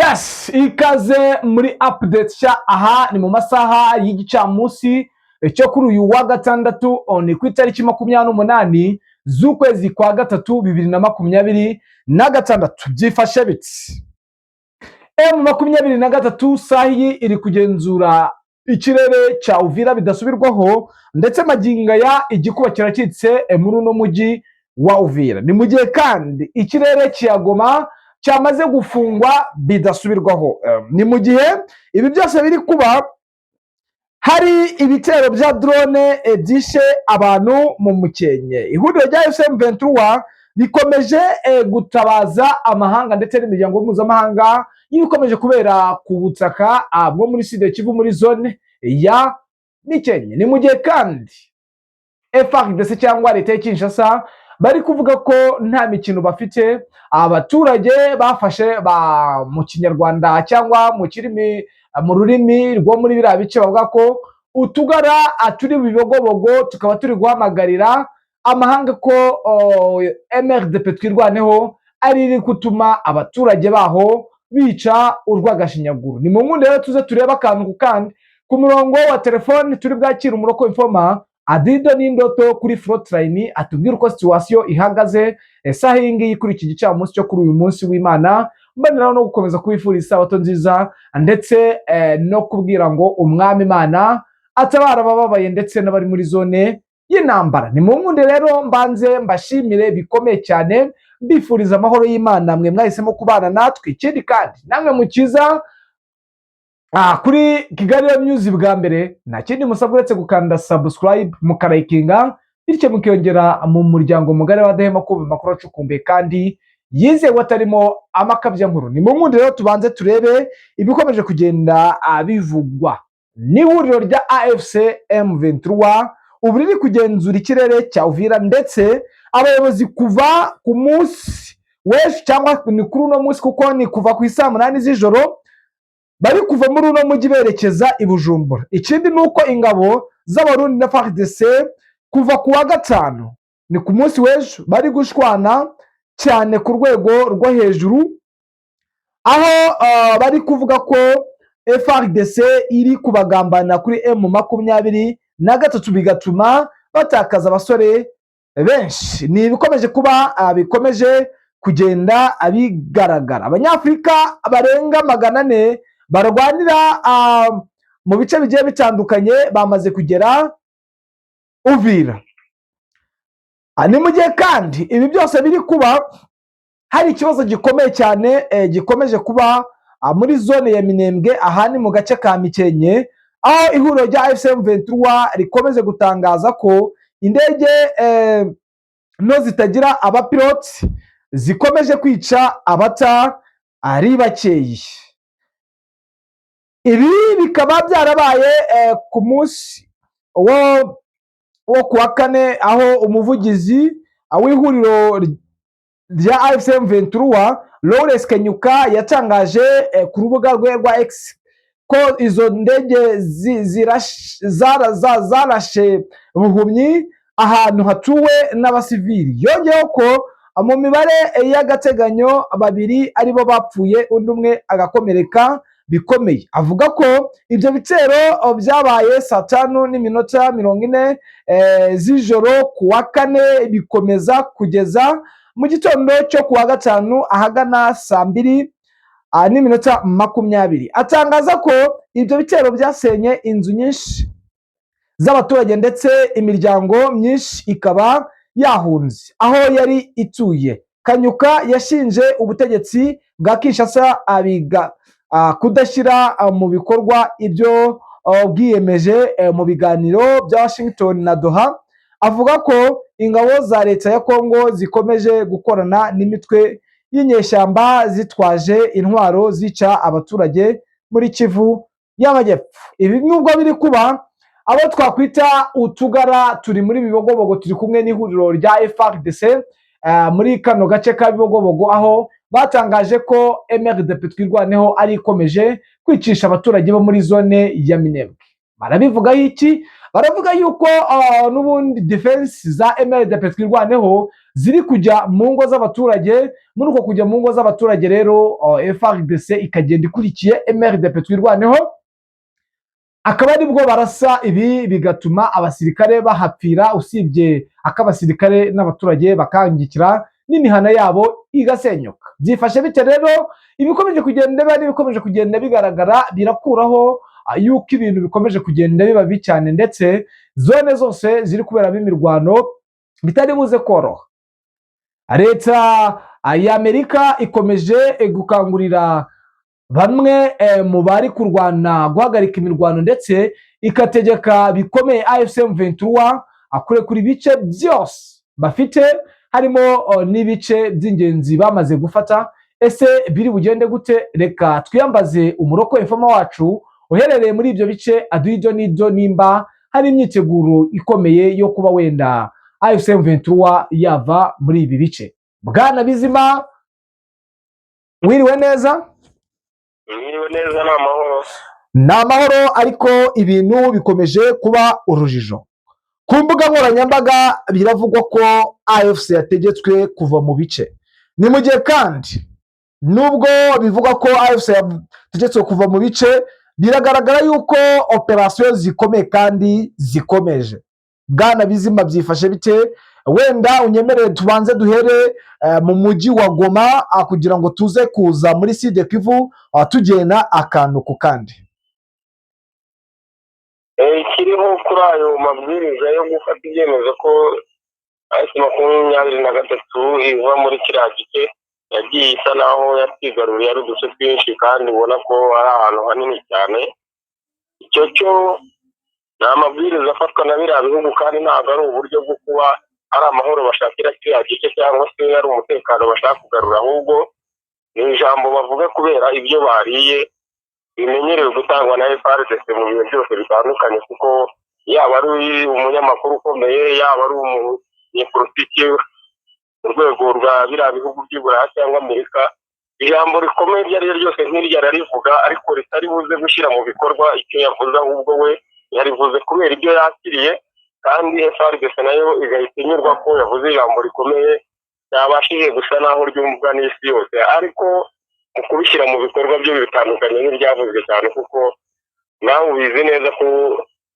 Yes, ikaze muri update nshya. Aha ni mu masaha y'igicamunsi cyo kuri uyu wa gatandatu, ni ku itariki 28 z'ukwezi kwa gatatu 2026. Byifashe biti? M23 saha iyi iri kugenzura ikirere cya Uvira bidasubirwaho, ndetse magingo aya igikuba kiracitse muri uno mujyi wa Uvira. Ni mu gihe kandi ikirere cya Goma cyamaze gufungwa bidasubirwaho. Ni mu gihe ibi byose biri kuba hari ibitero bya drone byishe abantu mu Mukenke. Ihuriro rya M23 rikomeje gutabaza amahanga ndetse n'imiryango mpuzamahanga y'ibikomeje kubera ku butaka bwo muri Sud Kivu, muri zone ya Mikenke. Ni mu gihe kandi FARDC cyangwa leta ya Kinshasa bari kuvuga ko nta mikino bafite. Abaturage bafashe ba mu Kinyarwanda cyangwa mu kirimi, mu rurimi rwo muri biriya bice, bavuga ko utugara turi mu Bibogobogo, tukaba turi guhamagarira amahanga ko MRDP Twirwaneho ari iri gutuma abaturage baho bica urw'agashinyaguro. Ni mu nkundi rero tuze turebe akantu ku kandi. Ku murongo wa telefone turi bwakire umuroko informa Adido n'Indoto kuri frontline, atubwire uko situation ihagaze saha iyi ngiyi kuri iki gicamunsi cyo kuri uyu munsi w'Imana. Mboneraho no gukomeza kubifuriza isabato nziza, ndetse no kubwira ngo Umwami Imana atabara abababaye ndetse n'abari muri zone y'intambara. Ni mu nkundi rero mbanze mbashimire bikomeye cyane, mbifuriza amahoro y'Imana mwe mwahisemo kubana natwe. Ikindi kandi namwe mukiza kuri Kigali News bwa mbere, nta kindi musabwa uretse gukanda subscribe, mukarayikinga, bityo mukiyongera mu muryango mugari wa Dahema kumva amakuru acukumbuye kandi yizewe atarimo amakabyankuru. Ni mu nkundi rero tubanze turebe ibikomeje kugenda bivugwa n'ihuriro rya AFC M23 ubu riri kugenzura ikirere cya Uvira, ndetse abayobozi kuva ku munsi w'ejo, cyangwa ni kuri uno munsi kuko ni kuva ku isaa 8 z'ijoro, bari kuva muri uno mujyi berekeza i Bujumbura. Ikindi ni uko ingabo z'Abarundi na FARDC kuva ku wa gatanu, ni ku munsi w'ejo, bari gushwana cyane ku rwego rwo hejuru, aho bari kuvuga ko FARDC iri kubagambana kuri M23, bigatuma batakaza abasore benshi. Ni ibikomeje kuba bikomeje kugenda bigaragara. Abanyafurika barenga 400 barwanira mu bice bigiye bitandukanye bamaze kugera Uvira. Ni mu gihe kandi ibi byose biri kuba hari ikibazo gikomeye cyane gikomeje kuba muri zone ya Minembwe, aha ni mu gace ka Mikenke, aho ihuriro rya AFC M23 rikomeje gutangaza ko indege nto zitagira abapiloti zikomeje kwica abata ari bakeyi. Ibi bikaba byarabaye ku munsi wo kuwa kane, aho umuvugizi w'ihuriro rya AFC M23 Lawrence Kanyuka yatangaje ku rubuga rwe rwa X ko izo ndege zarashe buhumyi ahantu hatuwe n'abasivili. Yongeyeho ko mu mibare y'agateganyo babiri aribo bapfuye, undi umwe agakomereka bikomeye. Avuga ko ibyo bitero byabaye saa 5 n'iminota 40 z'ijoro ku wa kane, bikomeza kugeza mu gitondo cyo ku wa gatanu ahagana saa 2 n'iminota 20. Atangaza ko ibyo bitero byasenye inzu nyinshi z'abaturage, ndetse imiryango myinshi ikaba yahunze aho yari ituye. Kanyuka yashinje ubutegetsi bwa Kinshasa abiga kudashyira mu bikorwa ibyo bwiyemeje mu biganiro bya Washington na Doha. Avuga ko ingabo za leta ya Kongo zikomeje gukorana n'imitwe y'inyeshyamba zitwaje intwaro zica abaturage muri Kivu y'Amajyepfo. Ibi nubwo biri kuba, abo twakwita utugara turi muri Bibogobogo turi kumwe n'ihuriro rya FARDC muri kano gace ka Bibogobogo, aho batangaje ko MRDP Twirwaneho ari ikomeje kwicisha abaturage bo muri zone ya Minembwe. Barabivugaho iki? Baravuga yuko n'ubundi defense za MRDP Twirwaneho ziri kujya mu ngo z'abaturage. Muri uko kujya mu ngo z'abaturage rero, FARDC ikagenda ikurikiye MRDP Twirwaneho, akaba aribwo barasa. Ibi bigatuma abasirikare bahapfira, usibye ak'abasirikare n'abaturage bakangikira n'imihana yabo igasenyuka. Byifashe bite rero? Ibikomeje kugenda biba n'ibikomeje kugenda bigaragara birakuraho yuko ibintu bikomeje kugenda biba bibi cyane, ndetse zone zose ziri kuberamo imirwano bitari buze koroha. Leta y'Amerika ikomeje gukangurira bamwe mu bari kurwana guhagarika imirwano, ndetse ikategeka bikomeye AFC M23 kurekura ibice byose bafite, harimo n'ibice by'ingenzi bamaze gufata. Ese biri bugende gute? Reka twiyambaze umuroko informer wacu uherereye muri ibyo bice, aduha ibyo n'ibyo, nimba hari imyiteguro ikomeye yo kuba wenda AFC M23 yava muri ibi bice. Bwana Bizima, wiriwe neza? Mwiriwe neza, ni amahoro. Ni amahoro, ariko ibintu bikomeje kuba urujijo. Ku mbuga nkoranyambaga biravugwa ko AFC yategetswe kuva mu bice. Ni mu gihe kandi nubwo bivugwa ko AFC yategetswe kuva mu bice, biragaragara yuko operasiyo zikomeye kandi zikomeje. Bwana Bizima, byifashe bite? Wenda unyemerere tubanze duhere mu mujyi wa Goma, kugira ngo tuze kuza muri Sud Kivu, tugenda akantu ku kandi. Ikiriho kuri ayo mabwiriza yo gufata ibyemezo ko AFC 23 iva muri kiriya gice yagiye isa naho yatwigaruriye, ari uduce twinshi kandi ubona ko ari ahantu hanini cyane, icyo cyo ni amabwiriza afatwa na biriya bihugu, kandi ntabwo ari uburyo bwo kuba ari amahoro bashakira kiriya gice cyangwa se ari umutekano bashaka kugarura, ahubwo ni ijambo bavuga kubera ibyo bariye bimenyerewe gutangwa na FARDC mu bihe byose bitandukanye, kuko yaba ari umunyamakuru ukomeye, yaba ari umunyepolitiki mu rwego rwa biriya bihugu by'i Burayi cyangwa Amerika, ijambo rikomeye iryo ari ryo ryose nk'iryo ararivuga, ariko ritari buze gushyira mu bikorwa icyo yavuze, ahubwo we yarivuze kubera ibyo yakiriye, kandi FARDC nayo igahita inyurwa ko yavuze ijambo rikomeye ryabashije gusa naho ryumvwa n'isi yose, ariko mu kubishyira mu bikorwa byo bitandukanye n'ibyavuzwe cyane, kuko nawe ubizi neza ko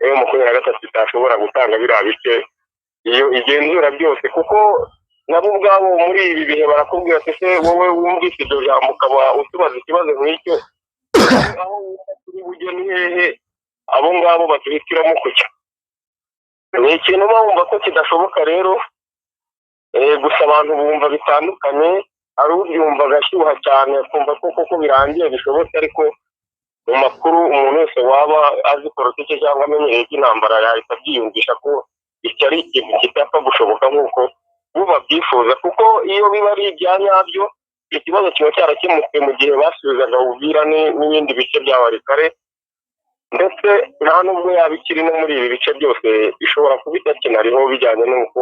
M23 itashobora gutanga biriya bice iyo igenzura byose, kuko nabo ubwabo muri ibi bihe barakubwira ati: "Se wowe wumvise iryo jambo ukaba utubaza ikibazo nk'icyo, aho wumva turi bujye ni hehe?" Abo ngabo baduhitiramo kujya ni ikintu uba wumva ko kidashoboka rero. Gusa abantu bumva bitandukanye. Hari ubyumva agashyuha cyane, akumva ko koko birangiye bishobotse, ariko mu makuru umuntu wese waba azi politiki cyangwa amenyereye iby'intambara yahita abyiyumvisha ko iki ari ikintu kitapfa gushoboka nk'uko bo babyifuza, kuko iyo biba ari ibya nyabyo ikibazo kiba cyarakemutse mu gihe basubizaga Uvira n'ibindi bice bya Walikale, ndetse nta nubwo yaba ikiri no muri ibi bice byose, ishobora kuba itakinariho, bijyanye n'uko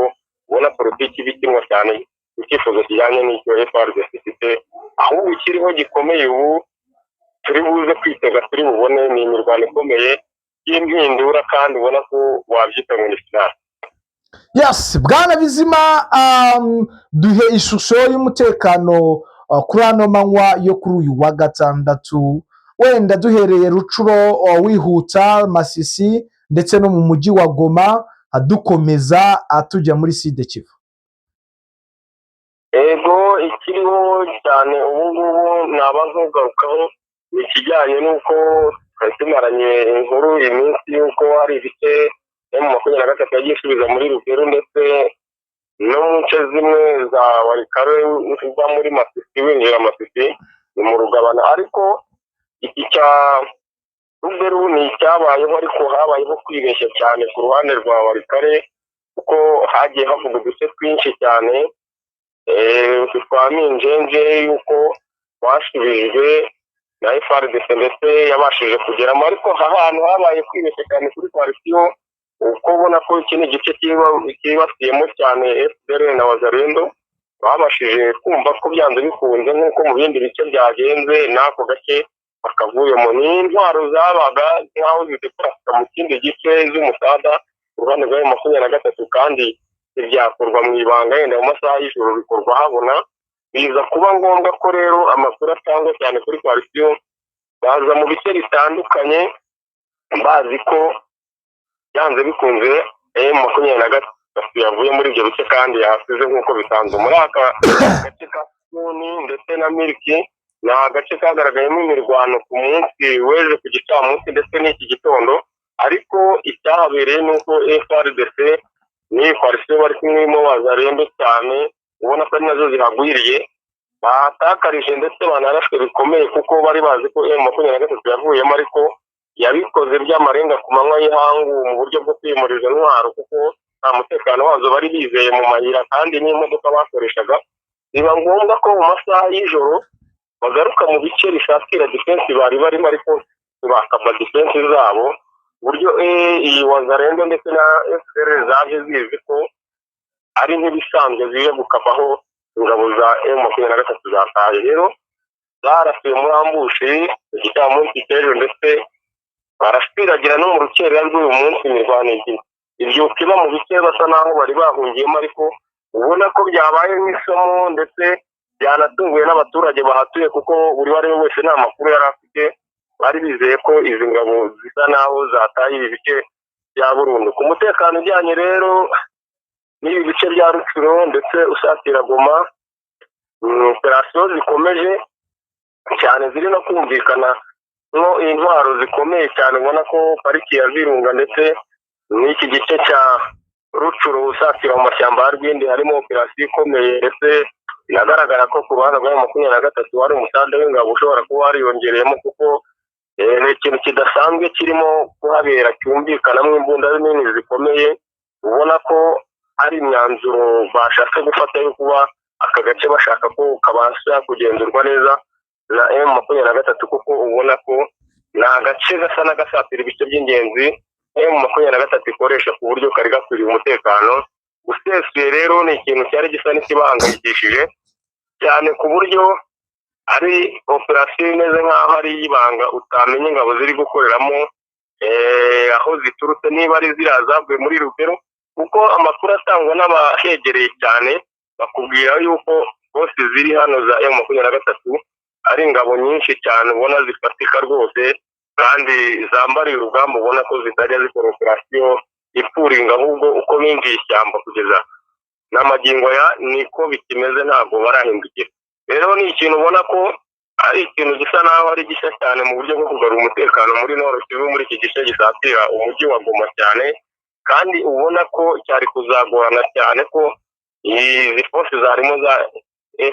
ubona politiki iba ikinwa cyane icyifuzo kijyanye n'icyo FARDC ifite. Ahubwo ikiriho gikomeye ubu turi buze kwitega, turi bubone, ni imirwano ikomeye y'impindura, kandi ubona ko wabyita ngo ni finale. Yes, Bwana Bizima, duhe ishusho y'umutekano kuri ano manywa yo kuri uyu wa gatandatu, wenda duhereye Rutshuru, wihuta Masisi ndetse no mu mujyi wa Goma, dukomeza tujya muri Sud Kivu. Ego, ikiriho cyane ubu ngubu naba nkugarukaho ni ikijyanye n'uko twari tumaranye inkuru iminsi y'uko hari ibice M23 yagiye isubiza muri Rugero ndetse no mu nce zimwe za Walikale, uva muri Masisi winjira Masisi ni mu Rugabano. Ariko iki cya Ruberu ni icyabayeho, ariko habayeho kwibeshya cyane ku ruhande rwa Walikale, kuko hagiye havuga uduce twinshi cyane twa Minjenje yuko twasubijwe na FARDC ndetse yabashije kugeramo, ariko aha hantu habaye kwibeshya cyane kuri coalition, uko ubona ko iki ni igice cyibasiyemo cyane FDLR na Wazalendo, babashije kumva ko byanze bikunze nk'uko mu bindi bice byagenze n'ako gace. Bakavuyemo ni intwaro zabaga nk'aho zidekarasa mu kindi gice z'umusada ku ruhande rwa M23, kandi ntibyakorwa mu ibanga, yenda mu masaha y'ijoro bikorwa habona. Biza kuba ngombwa ko rero amakuru atangwa cyane kuri coalition, baza mu bice bitandukanye bazi ko byanze bikunze M23 yavuye muri ibyo bice kandi yahasize nk'uko bisanzwe. Muri aka gace ka Suni ndetse na Miliki ni agace kagaragayemo imirwano ku munsi w'ejo ku gicamunsi ndetse n'iki gitondo, ariko icyahabereye ni uko FARDC n'iyi coalition bari kumwe irimo Wazalendo cyane, ubona ko ari nazo zihagwiriye, bahatakarije ndetse banarashwe bikomeye, kuko bari bazi ko M23 yavuyemo, ariko yabikoze by'amarenga ku manywa y'ihangu mu buryo bwo kwimura izo ntwaro, kuko nta mutekano wazo bari bizeye mu mayira kandi n'imodoka bakoreshaga. Biba ngombwa ko mu masaha y'ijoro bagaruka mu bice bisatira defense bari barimo, ariko bakaba defense zabo, buryo iyi Wazalendo ndetse na FDLR zaje zizi ko ari nk'ibisanzwe zije gukapaho ingabo za M23 zataye. Rero zarasuye muri ambush igicamunsi cy'ejo, ndetse barasiragira no mu rukerera rw'uyu munsi. Imirwano ibyuka iba mu bice basa naho bari bahungiyemo, ariko ubona ko byabaye nk'isomo ndetse byanatunguye n'abaturage bahatuye, kuko buri uwo ari we wese nta makuru yari afite. Bari bizeye ko izi ngabo zisa naho zataye ibi bice bya burundu. Ku mutekano ujyanye rero n'ibi bice bya Rutshuru ndetse usatira Goma, operasiyo zikomeje cyane ziri no kumvikana nko intwaro zikomeye cyane, ubona ko pariki ya Virunga ndetse n'iki gice cya Rutshuru usatira mu mashyamba ya Rwindi harimo operasiyo ikomeye, ndetse binagaragara ko ku ruhande rwa 23 hari umusande w'ingabo ushobora kuba wariyongereyemo, kuko ni ikintu kidasanzwe kirimo kuhabera cyumvikanamo imbunda nini zikomeye, ubona ko ari imyanzuro bashatse gufata yo kuba aka gace bashaka ko kabasha kugenzurwa neza na M23, kuko ubona ko ni agace gasa n'agasatira ibice by'ingenzi M23 ikoresha, ku buryo kari gakwiriye umutekano usesuye. Rero ni ikintu cyari gisa n'ikibahangayikishije cyane, ku buryo ari operasiyo imeze nk'aho ari iy'ibanga, utamenya ingabo ziri gukoreramo aho ziturutse, niba ari ziriya zavuye muri Rugero, kuko amakuru atangwa n'abahegereye cyane bakubwira yuko bose ziri hano za M23 ari ingabo nyinshi cyane ubona zifatika rwose kandi zambariye urugamba, ubona ko zitajya zikora operasiyo ipuringa, ahubwo uko binjiye ishyamba kugeza n'amagingo ya niko bikimeze, ntabwo barahindukira. Rero ni ikintu ubona ko ari ikintu gisa naho ari gishya cyane mu buryo bwo kugarura umutekano muri Nord Kivu, muri iki gice gisatira umujyi wa Goma cyane, kandi ubona ko cyari kuzagorana cyane ko izi force zarimo za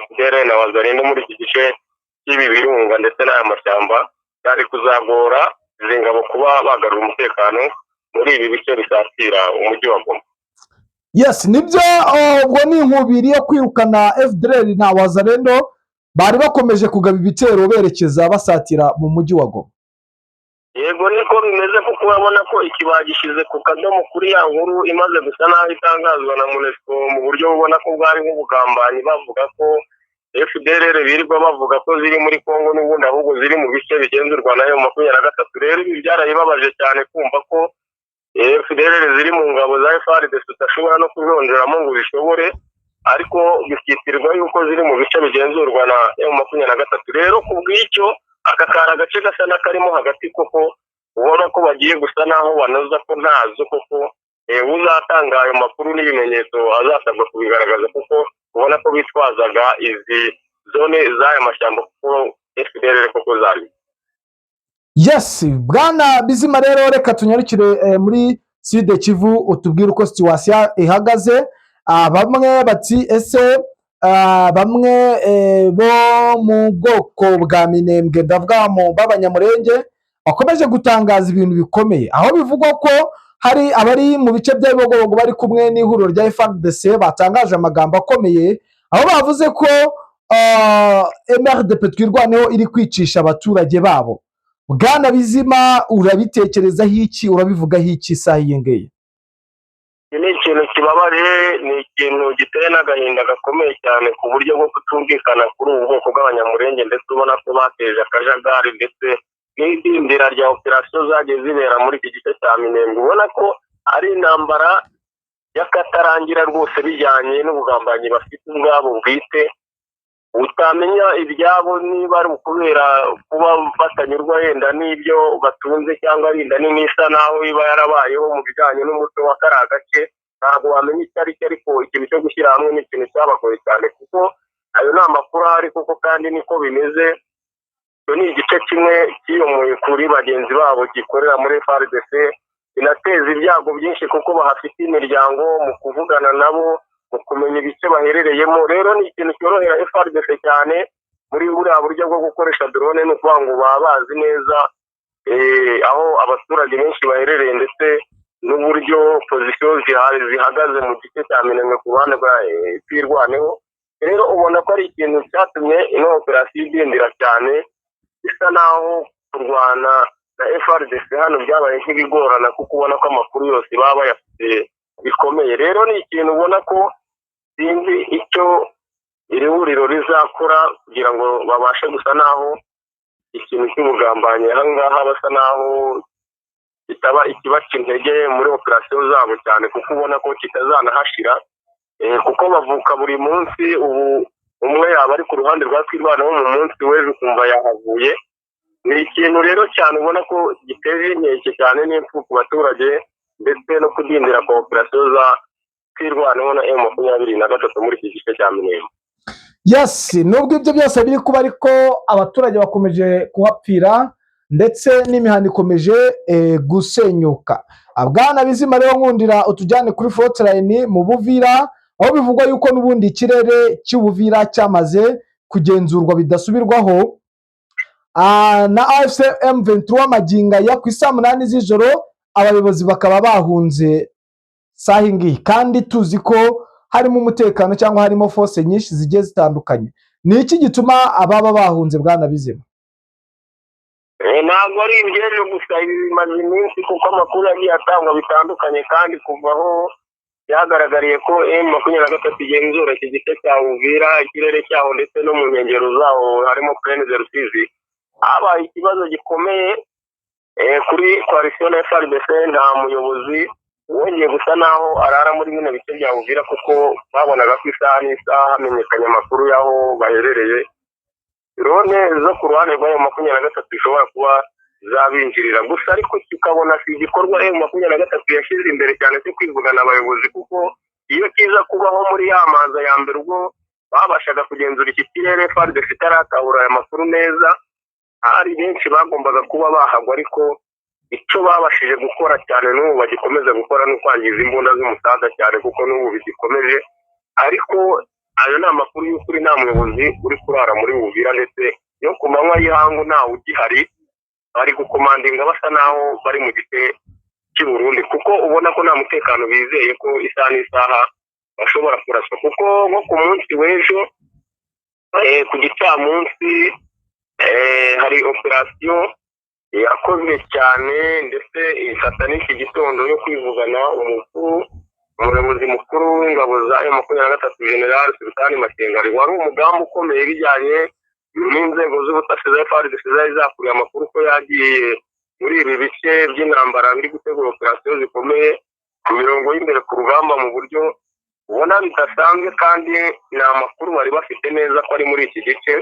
FDLR na Wazalendo muri iki gice cy'ibi birunga ndetse n'aya mashyamba, cyari kuzagora izi ngabo kuba bagarura umutekano muri ibi bice bisatira umujyi wa Goma. Yes, nibyo. Ubwo ni inkubiri yo kwirukana FDLR na Wazalendo bari bakomeje kugaba ibitero berekeza basatira mu mujyi wa Goma. Yego, niko bimeze, kuko urabona ko iki bagishyize ku kadomo kuri ya nkuru imaze gusa naho itangazwa na MONUSCO mu buryo ubona ko bwari nk'ubugambanyi, bavuga ko FDLR birirwa bavuga ko ziri muri Congo n'ubundi ahubwo ziri mu bice bigenzurwa nayo 23. Rero ibi byarayibabaje cyane kumva ko FDLR ziri mu ngabo za FARDC udashobora no kujonjoramo ngo uzishobore, ariko bikitirwa yuko ziri mu bice bigenzurwa na M23. Rero ku bw'icyo aka kari agace gasa n'akarimo hagati, koko ubona ko bagiye gusa naho banoza ko ntazo koko. Uzatanga ayo makuru n'ibimenyetso azasabwa kubigaragaza, kuko ubona ko bitwazaga izi zone z'aya mashyamba kuko FDLR koko zari. Yes, bwana Bizima, rero reka tunyarukire muri Sud Kivu, utubwire uko situation ihagaze. Bamwe bati ese bamwe bo mu bwoko bwa Minembwe, ndavuga mu b'Abanyamurenge, bakomeje gutangaza ibintu bikomeye, aho bivugwa ko hari abari mu bice bya Bibogobogo bari kumwe n'ihuriro rya FARDC batangaje amagambo akomeye, aho bavuze ko MRDP Twirwaneho iri kwicisha abaturage babo. Bwana Bizima, urabitekerezaho iki? Urabivugaho iki isaha iyi ngiyi? Iki ni ikintu kibabaje, ni ikintu giteye n'agahinda gakomeye cyane ku buryo bwo kutumvikana kuri ubu bwoko bw'Abanyamurenge, ndetse ubona ko bateje akajagari ndetse n'idindira rya operasiyo zagiye zibera muri iki gice cya Minembwe. Ubona ko ari intambara y'akatarangira rwose, bijyanye n'ubugambanyi bafite ubwabo bwite, utamenya ibyabo niba ari ukubera kuba batanyurwa yenda n'ibyo batunze, cyangwa ari inda nini isa naho iba yarabayeho mu bijyanye n'umuco wa kariya gace. Ntabwo wamenya icyo ari cyo, ariko ikintu cyo gushyira hamwe ni ikintu cyabagoye cyane, kuko ayo ni amakuru ahari kuko kandi niko bimeze. Icyo ni igice kimwe cyiyomoye kuri bagenzi babo gikorera muri FARDC, binateza ibyago byinshi kuko bahafite imiryango, mu kuvugana nabo, mu kumenya ibice baherereyemo. Rero ni ikintu cyorohera FARDC cyane muri buriya buryo bwo gukoresha drone, ni ukuvuga ngo baba bazi neza aho abaturage benshi baherereye, ndetse n'uburyo position zihagaze mu gice cya Minembwe ku ruhande rwa Twirwaneho. Rero ubona ko ari ikintu cyatumye ino operasiyo idindira cyane, bisa naho kurwana na FARDC hano byabaye nk'ibigorana, kuko ubona ko amakuru yose baba bayafite bikomeye. Rero ni ikintu ubona ko sinzi icyo iri huriro rizakora kugira ngo babashe gusa naho ikintu cy'ubugambanyi aha ngaha basa naho kitaba ikibaca intege muri operasiyo zabo cyane, kuko ubona ko kitazanahashira, kuko bavuka buri munsi. Ubu umwe yaba ari ku ruhande rwa Twirwaneho, mu munsi w'ejo ukumva yahavuye. Ni ikintu rero cyane ubona ko giteje inkeke cyane n'impfu ku baturage, ndetse no kudindira kwa operasiyo za Twirwaneho na M23 muri iki gice cya Minembwe. Yes, nubwo ibyo byose biri kuba, ariko abaturage bakomeje kuhapfira, ndetse n'imihanda ikomeje gusenyuka. Bwana Bizima, rero nkundira utujyane kuri frontline mu Buvira, aho bivugwa yuko n'ubundi ikirere cy'Ubuvira cyamaze kugenzurwa bidasubirwaho na AFC M23 magingo aya ku isaa 8 z'ijoro, abayobozi bakaba bahunze saha ngiyi, kandi tuzi ko harimo umutekano cyangwa harimo force nyinshi zigiye zitandukanye. Ni iki gituma ababa bahunze, bwana Bizima? Ntabwo ari iby'ejo gusa, ibi bimaze iminsi, kuko amakuru yagiye atangwa bitandukanye, kandi kuva aho byagaragariye ko M23 igenzura iki gice cya Uvira, ikirere cyaho ndetse no mu nkengero zaho harimo Plaine de Rusizi, habaye ikibazo gikomeye kuri coalition na FARDC. Nta muyobozi wongeye gusa naho arara muri bino bice bya Uvira, kuko babonaga ko isaha n'isaha hamenyekanye amakuru y'aho baherereye, drone zo ku ruhande rwa M23 zishobora kuba zabinjirira gusa. Ariko kikabona si igikorwa M23 yashyize imbere cyane cyo kwivugana abayobozi, kuko iyo kiza kubaho muri ya manza ya mbere, ubwo babashaga kugenzura iki kirere FARDC itaratahura aya makuru neza, hari benshi bagombaga kuba bahagwa. Ariko icyo babashije gukora cyane n'ubu bagikomeza gukora ni ukwangiza imbunda z'umusaza cyane, kuko n'ubu bigikomeje. Ariko ayo ni amakuru y'ukuri, nta muyobozi uri kurara muri Uvira, ndetse no ku manywa y'ihangu ntawe ugihari. Bari gukomandinga basa naho bari mu gice cy'i Burundi, kuko ubona ko nta mutekano bizeye, ko isaha n'isaha bashobora kuraswa. Kuko nko ku munsi w'ejo ku gicamunsi hari operasiyo yakozwe cyane, ndetse ifata n'iki gitondo, yo kwivugana umukuru, umuyobozi mukuru w'ingabo za M23, General Sultani Makenga. Wari umugambi ukomeye bijyanye n'inzego z'ubutasi za FARDC zari zakuriye amakuru ko yagiye muri ibi bice by'intambara biri gutegura operasiyo zikomeye ku mirongo y'imbere ku rugamba mu buryo ubona bidasanzwe, kandi ni amakuru bari bafite neza ko ari muri iki gice.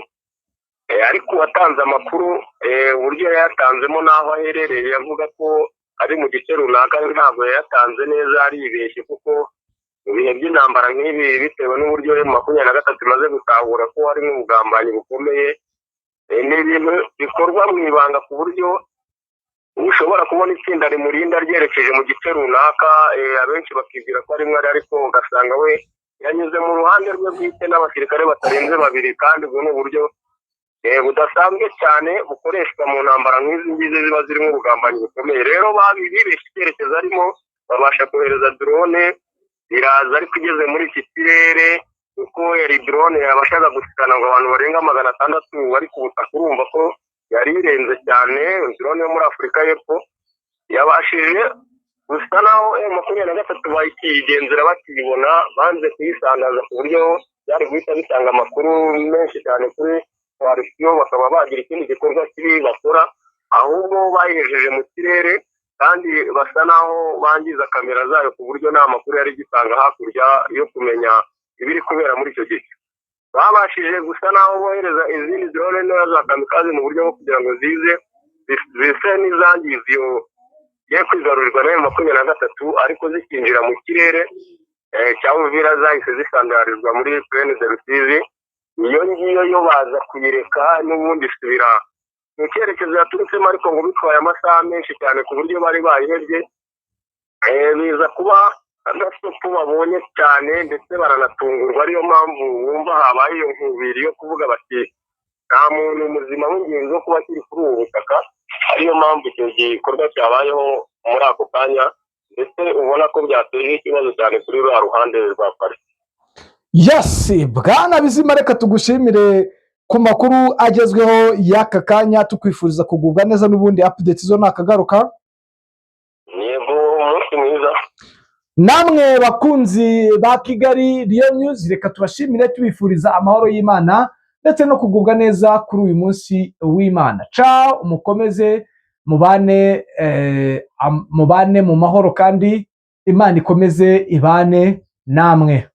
Ariko uwatanze amakuru, uburyo yayatanzemo n'aho aherereye, avuga ko ari mu gice runaka, ntabwo yayatanze neza, aribeshye, kuko mu bihe by'intambara nk'ibi, bitewe n'uburyo M23 imaze gutahura ko harimo ubugambanyi bukomeye, ni ibintu bikorwa mu ibanga, ku buryo ushobora kubona itsinda rimurinda ryerekeje mu gice runaka, abenshi bakibwira ko arimo ari, ariko ugasanga we yanyuze mu ruhande rwe bwite n'abasirikare batarenze babiri. Kandi ubu ni uburyo budasanzwe cyane bukoreshwa mu ntambara nk'izi ngizi ziba zirimo ubugambanyi bukomeye. Rero bibeshye icyerekezo arimo, babasha kohereza drone iraza, ariko igeze muri iki kirere, kuko yari drone yabashaga gusikana ngo abantu barenga 600 bari ku butaka, urumva ko yari irenze cyane, drone yo muri Afurika y'Epfo yabashije Gusa naho M23 bayikigenzura bakiyibona, banze kuyisandaza ku buryo byari guhita bitanga amakuru menshi cyane kuri coalition, bakaba bagira ikindi gikorwa kibi bakora. Ahubwo bayihejeje mu kirere kandi basa naho bangiza kamera zayo, ku buryo nta makuru yari igitanga hakurya yo kumenya ibiri kubera muri icyo gice. Babashije gusa naho bohereza izindi drone ntoya za kamikaze mu buryo bwo kugira ngo zize zise n'izangiza iyo igiye kwigarurirwa na M23, ariko zikinjira mu kirere cya Uvira zahise zisandarizwa muri Plaine de Rusizi. Iyo ngiyo yo baza kuyireka n'ubundi isubira mu cyerekezo yaturutsemo, ariko ngo bitwaye amasaha menshi cyane ku buryo bari bayihebye. Biza kuba agasopo babonye cyane, ndetse baranatungurwa. Ariyo mpamvu wumva habaye iyo nkubiri yo kuvuga bati nta muntu muzima w'ingenzi wo kuba akiri kuri ubu butaka. Ariyo mpamvu icyo gikorwa cyabayeho muri ako kanya, ndetse ubona ko byateje ikibazo cyane kuri ruriya ruhande rwa Paris. Yes, bwana Bizima, reka tugushimire ku makuru agezweho y'aka kanya, tukwifuriza kugubwa neza. N'ubundi update zo nakagaruka. Yego, umunsi mwiza. Namwe bakunzi ba Kigali Real News, reka tubashimire, tubifuriza amahoro y'Imana ndetse no kugubwa neza kuri uyu munsi w'Imana. Ciao, mukomeze mubane mubane mu mahoro, kandi Imana ikomeze ibane namwe.